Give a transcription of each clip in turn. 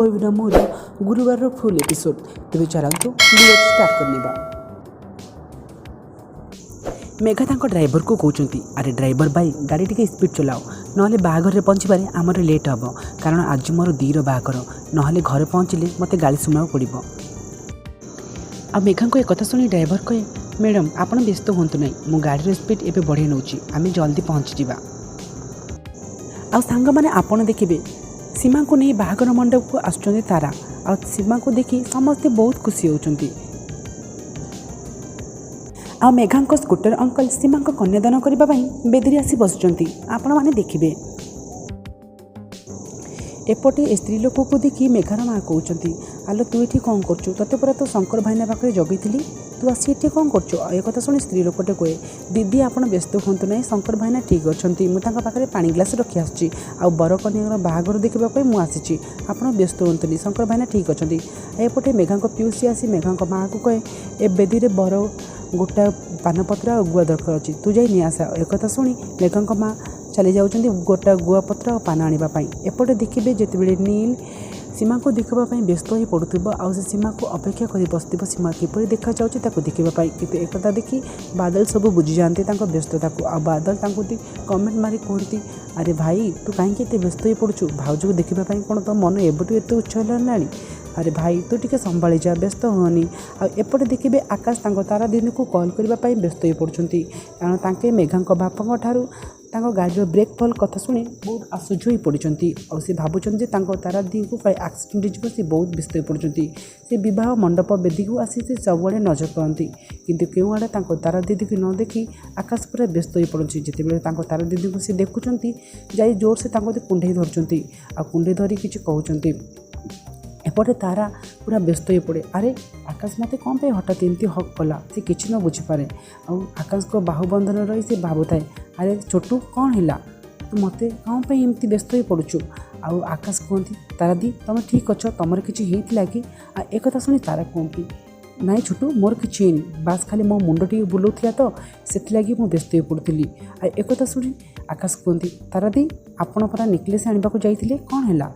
ନା ମୋର ଗୁରୁବାରର ଫୁଲ୍ ଏପିସୋଡ଼। ତେବେ ଚାଲନ୍ତୁ, ଭିଡ଼ିଓ ଷ୍ଟାର୍ଟ କରିନେବା। ମେଘା ତାଙ୍କ ଡ୍ରାଇଭରକୁ କହୁଛନ୍ତି, "ଆରେ ଡ୍ରାଇଭର ଭାଇ, ଗାଡ଼ି ଟିକେ ସ୍ପିଡ଼ ଚଲାଅ, ନହେଲେ ବାହାଘରରେ ପହଞ୍ଚିବାରେ ଆମର ଲେଟ୍ ହେବ। କାରଣ ଆଜି ମୋର ଦିର ବାହାଘର, ନହେଲେ ଘରେ ପହଞ୍ଚିଲେ ମୋତେ ଗାଳି ଶୁଣିବାକୁ ପଡ଼ିବ।" ଆଉ ମେଘାଙ୍କ ଏ କଥା ଶୁଣି ଡ୍ରାଇଭର କହେ, "ମ୍ୟାଡ଼ାମ୍, ଆପଣ ବ୍ୟସ୍ତ ହୁଅନ୍ତୁ ନାହିଁ। ମୁଁ ଗାଡ଼ିର ସ୍ପିଡ଼ ଏବେ ବଢ଼େଇ ନେଉଛି। ଆମେ ଜଲ୍ଦି ପହଞ୍ଚିଯିବା।" ଆଉ ସାଙ୍ଗମାନେ, ଆପଣ ଦେଖିବେ ସୀମାଙ୍କୁ ନେଇ ବାହାଘର ମଣ୍ଡପକୁ ଆସୁଛନ୍ତି ତାରା। ଆଉ ସୀମାକୁ ଦେଖି ସମସ୍ତେ ବହୁତ ଖୁସି ହେଉଛନ୍ତି। ଆଉ ମେଘାଙ୍କ ସ୍କୁଟର ଅଙ୍କଲ ସୀମାଙ୍କ କନ୍ୟାଦାନ କରିବା ପାଇଁ ବେଦିରେ ଆସି ବସୁଛନ୍ତି। ଆପଣମାନେ ଦେଖିବେ, ଏପଟେ ଏ ସ୍ତ୍ରୀ ଲୋକକୁ ଦେଖି ମେଘାର ମା କହୁଛନ୍ତି, "ଆଲୋ, ତୁ ଏଠି କ'ଣ କରୁଛୁ? ତୋତେ ପରା ତୋ ଶଙ୍କର ଭାଇନା ପାଖରେ ଜଗିଥିଲି, ତୁ ଆସି ଏଠି କ'ଣ କରୁଛୁ?" ଆଉ ଏ କଥା ଶୁଣି ସ୍ତ୍ରୀ ଲୋକଟେ କୁହେ, "ଦିଦି, ଆପଣ ବ୍ୟସ୍ତ ହୁଅନ୍ତୁ ନାହିଁ। ଶଙ୍କର ଭାଇନା ଠିକ୍ ଅଛନ୍ତି। ମୁଁ ତାଙ୍କ ପାଖରେ ପାଣି ଗ୍ଲାସ୍ ରଖି ଆସିଛି। ଆଉ ବର କନ୍ୟାଙ୍କର ବାହାଘର ଦେଖିବା ପାଇଁ ମୁଁ ଆସିଛି। ଆପଣ ବ୍ୟସ୍ତ ହୁଅନ୍ତୁନି, ଶଙ୍କର ଭାଇନା ଠିକ୍ ଅଛନ୍ତି।" ଆଉ ଏପଟେ ମେଘାଙ୍କ ପିଉସୀ ଆସି ମେଘାଙ୍କ ମାଆକୁ କହେ, "ଏ ବେଦିରେ ବର ଗୋଟା ପାନପତ୍ର ଆଉ ଗୁଆ ଦରକାର ଅଛି, ତୁ ଯାଇ ନେଇ ଆସ।" ଏକଥା ଶୁଣି ମେଘାଙ୍କ ମା ଚାଲି ଯାଉଛନ୍ତି ଗୋଟା ଗୁଆପତ୍ର ଆଉ ପାନ ଆଣିବା ପାଇଁ। ଏପଟେ ଦେଖିବେ, ଯେତେବେଳେ ନୀଲ ସୀମାକୁ ଦେଖିବା ପାଇଁ ବ୍ୟସ୍ତ ହୋଇ ପଡ଼ୁଥିବ ଆଉ ସେ ସୀମାକୁ ଅପେକ୍ଷା କରି ବସିଥିବ, ସୀମା କିପରି ଦେଖାଯାଉଛି ତାକୁ ଦେଖିବା ପାଇଁ। କିନ୍ତୁ ଏକଥା ଦେଖି ବାଦଲ ସବୁ ବୁଝିଯାଆନ୍ତି ତାଙ୍କ ବ୍ୟସ୍ତତାକୁ। ଆଉ ବାଦଲ ତାଙ୍କୁ କମେଣ୍ଟ ମାରି କୁହନ୍ତି, "ଆରେ ଭାଇ, ତୁ କାହିଁକି ଏତେ ବ୍ୟସ୍ତ ହୋଇ ପଡ଼ୁଛୁ? ଭାଉଜକୁ ଦେଖିବା ପାଇଁ କ'ଣ ତୋ ମନ ଏବେଠୁ ଏତେ ଉତ୍ସାହ ହେଲାଣି? ଆରେ ଭାଇ, ତୁ ଟିକେ ସମ୍ଭାଳି ଯା, ବ୍ୟସ୍ତ ହୁଅନି।" ଆଉ ଏପଟେ ଦେଖିବେ, ଆକାଶ ତାଙ୍କ ତାରା ଦିଦିକୁ କଲ୍ କରିବା ପାଇଁ ବ୍ୟସ୍ତ ହୋଇ ପଡ଼ୁଛନ୍ତି, କାରଣ ତାଙ୍କେ ମେଘାଙ୍କ ବାପାଙ୍କ ଠାରୁ ତାଙ୍କ ଗାଡ଼ିର ବ୍ରେକ୍ ଫେଲ୍ କଥା ଶୁଣି ବହୁତ ଆଶ୍ଚର୍ଯ୍ୟ ହୋଇ ପଡ଼ିଛନ୍ତି। ଆଉ ସେ ଭାବୁଛନ୍ତି ଯେ ତାଙ୍କ ତାରା ଦିଦିଙ୍କୁ ପ୍ରାୟ ଆକ୍ସିଡେଣ୍ଟ ହେଇଯିବ। ସେ ବହୁତ ବ୍ୟସ୍ତ ହୋଇ ପଡ଼ୁଛନ୍ତି। ସେ ବିବାହ ମଣ୍ଡପ ବେଦିକୁ ଆସି ସେ ସବୁଆଡ଼େ ନଜର କରନ୍ତି, କିନ୍ତୁ କେଉଁଆଡ଼େ ତାଙ୍କ ତାରା ଦିଦିକୁ ନ ଦେଖି ଆକାଶ ପୁରା ବ୍ୟସ୍ତ ହୋଇ ପଡ଼ୁଛି। ଯେତେବେଳେ ତାଙ୍କ ତାରା ଦିଦିଙ୍କୁ ସେ ଦେଖୁଛନ୍ତି, ଯାଇ ଜୋରସେ ତାଙ୍କୁ କୁଣ୍ଢେଇ ଧରୁଛନ୍ତି ଆଉ କୁଣ୍ଢେଇ ଧରି କିଛି କହୁଛନ୍ତି। ଏପଟେ ତାରା ପୁରା ବ୍ୟସ୍ତ ହୋଇ ପଡ଼େ। ଆରେ, ଆକାଶ ମୋତେ କ'ଣ ପାଇଁ ହଠାତ୍ ଏମିତି ହଗ୍ କଲା? ସେ କିଛି ନ ବୁଝିପାରେ। ଆଉ ଆକାଶଙ୍କ ବାହୁବନ୍ଧନରେ ରହି ସେ ଭାବୁଥାଏ, "ଆରେ ଛୋଟୁ, କ'ଣ ହେଲା? ତୁ ମୋତେ କ'ଣ ପାଇଁ ଏମିତି ବ୍ୟସ୍ତ ହୋଇ ପଡ଼ୁଛୁ?" ଆଉ ଆକାଶ କୁହନ୍ତି, "ତାରାଦି, ତୁମେ ଠିକ୍ ଅଛ? ତୁମର କିଛି ହେଇଥିଲା କି?" ଆଉ ଏକଥା ଶୁଣି ତାରା କୁହନ୍ତି, "ନାଇଁ ଛୋଟୁ, ମୋର କିଛି ହେଇନି। ବାସ୍ ଖାଲି ମୋ ମୁଣ୍ଡ ଟିକେ ବୁଲାଉଥିଲା ତ, ସେଥିଲାଗି ମୁଁ ବ୍ୟସ୍ତ ହୋଇ ପଡ଼ୁଥିଲି।" ଆଉ ଏକଥା ଶୁଣି ଆକାଶ କୁହନ୍ତି, "ତାରାଦି, ଆପଣ ପରା ନେକଲେସ୍ ଆଣିବାକୁ ଯାଇଥିଲେ, କ'ଣ ହେଲା?"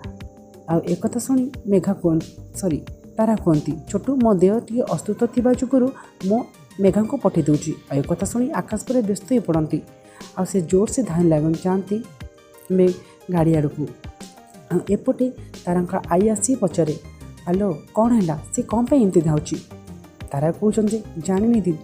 ଆଉ ଏକଥା ଶୁଣି ମେଘା କୁହନ୍ତି, ସରି, ତାରା କୁହନ୍ତି, "ଛୋଟୁ, ମୋ ଦେହ ଟିକେ ଅସୁସ୍ଥ ଥିବା ଯୋଗୁରୁ ମୁଁ ମେଘାଙ୍କୁ ପଠାଇ ଦେଉଛି।" ଆଉ ଏକଥା ଶୁଣି ଆକାଶ ପରେ ବ୍ୟସ୍ତ ହୋଇ ପଡ଼ନ୍ତି। ଆଉ ସେ ଜୋରସେ ଧାଇଁ ଲାଗନ୍ତି ଯାଆନ୍ତି ମେ ଗାଡ଼ି ଆଡ଼କୁ। ଆଉ ଏପଟେ ତାରାଙ୍କ ଆଈ ଆସି ପଚାରେ, "ଆଲୋ, କ'ଣ ହେଲା? ସେ କ'ଣ ପାଇଁ ଏମିତି ଧାଉଛି?" ତାରା କହୁଛନ୍ତି, "ଜାଣିନି ଦିଦି।"